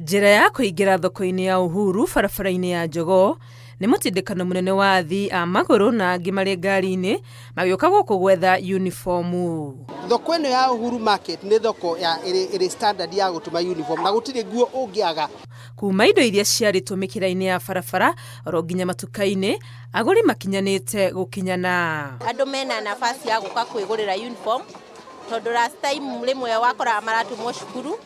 Njĩra ya kũingĩra thoko-inĩ ya Uhuru barabara-inĩ ya Jogoo nĩ mũtindĩkano mũnene wa athii a magũrũ na angĩ marĩ ngari-inĩ magĩũka gũkũ gwetha unibomu. Thoko ĩno ya Uhuru Market nĩ thoko ya ĩrĩ standard ya gũtuma uniform na gũtirĩ nguo ũngĩaga. Kuma indo iria ciarĩtwo mĩkĩra-inĩ ya barabara oro nginya matuka-inĩ, agũri makinyanĩte gũkinyana. Andũ mena nafasi ya gũka kwĩgũrĩra uniform tondũ last time rĩmwe wakoraga maratũmwo cukuru,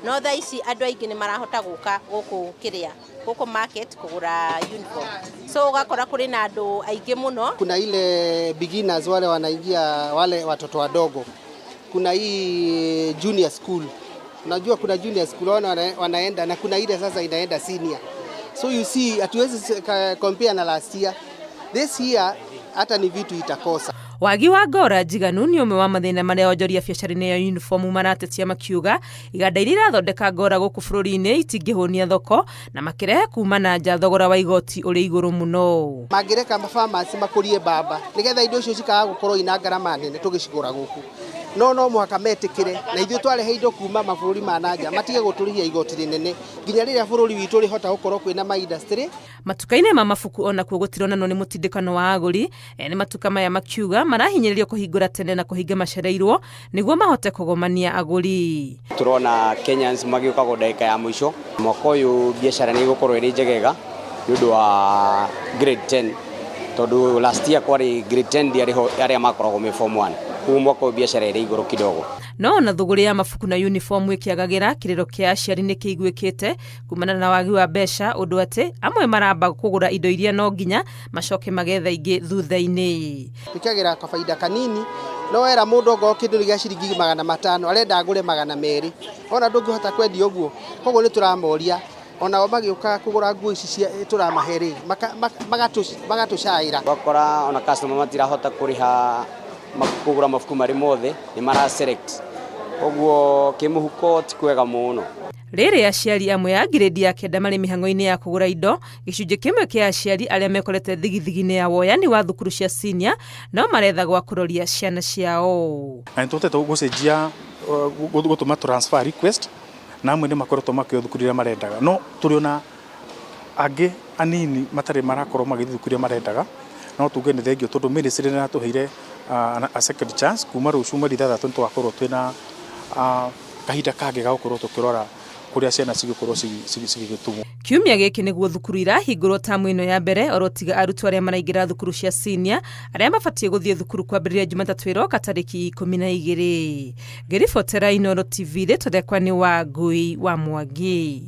no thaa ici andũ aingĩ nĩ marahota gũka gũkũ kĩrĩa gũkũ market kũgũra uniform, so ũgakora kũrĩ na andũ aingĩ mũno. Kuna ile beginners wale wanaingia, wale watoto wadogo. Kuna hii junior school. Unajua kuna junior school wanaenda na kuna ile sasa inaenda senior. So you see, hatuwezi compare na last year. This year hata ni vitu itakosa. Wagi wa ngora njiganu nĩ ũmwe wa mathĩna marĩa onjoria biacara-inĩ ya uniform maratetia, makiuga iganda iria irathondeka ngora gũkũ bũrũri-inĩ itingĩhũnia thoko na makĩrehe kuma na nja thogora wa igoti ũrĩ igũrũ mũno. Mangĩreka farmers makũrie mbamba nĩgetha indo icio cikaga gũkorwo ina ngarama nene tũgĩcigũra gũkũ, no mũhaka metĩkĩre na ithuĩ twarehe indo kuma mabũrũri ma na nja matige gũtũrĩhia igoti rĩnene nginya rĩrĩa bũrũri witũ ũrĩhota gũkorwo kwĩna ma industry. Matuka-inĩ ma mabuku onakuo gũtironanwo nĩ mũtindĩkano wa agũri. Ene matuka maya makiuga marahinyĩrĩrio kũhingũra tene na kũhinga macereirwo nĩguo mahote kũgomania agũri. Turona Kenyans magĩũka go ndagĩka ya mũico. Mwaka ũyũ biacara nĩ ĩgũkorwo ĩrĩ njegega nĩ ũndũ wa grade 10, tondũ last year kwarĩ grade 10 ndiarĩ ho arĩa makoragwo me form 1. Koguo mwaka ũyũ biacara ĩrĩ igũrũ kidogo. No ona thũgũrĩ ya mabuku na uniform ĩkĩagagĩra, kĩrĩro kĩa aciari nĩ kĩiguĩkĩte kumana na wagi wa mbeca, ũndũ atĩ amwe maramba kũgũra indo iria no nginya macoke magetha ingĩ thutha-inĩ. Twĩkagĩra kabaida kanini, no wera mũndũ ongorwo kĩndũ nĩ gĩa ciringi 500, arenda agũre 200, ona ndũngĩhota kwendia ũguo. Koguo nĩ tũramoria onao magĩũka kũgũra nguo ici cia tũramahe rĩ, magatũcaĩra. Ũgakora ona customer matirahota kũrĩha kũgũra mabuku marĩ mothe, nĩ mara select, koguo kĩmũhuko ti kwega mũno. Rĩrĩ aciari amwe a ngirĩndi ya 9 marĩ mĩhang'o-inĩ ya kũgũra indo, gĩcunjĩ kĩmwe kĩa aciari arĩa mekorete thigithigi-inĩ ya woyani wa thukuru cia senior no maretha gwa kũroria ciana ciao. Na nĩ tũhotete gũcenjia gũtũma transfer request, na amwe nĩ makoretwo makĩoyo thukuru iria marendaga, no tũrĩ ona angĩ anini matarĩ marakorwo magĩthiĩ thukuru iria marendaga. No tuge nĩ thengio tondũ ministry nĩ ĩratũheire a second chance. Kuma rũciũ mweri 6 nĩ tũgakorwo twĩna kahinda kangĩ ga gũkorwo tũkĩrora kũrĩa ciana cigũkorwo cigĩtũmwo. Kiumia gĩkĩ nĩguo thukuru irahingũrwo tamu ĩno ya mbere, oro tiga arutwo arĩa maraingĩra thukuru cia senior arĩa mabatiĩ gũthiĩ thukuru kwambĩrĩria Jumatatũ ĩroka tarĩki 12. Ngĩribotera Inooro TV, rĩtwa rĩakwa nĩ Wangui wa Mwangi.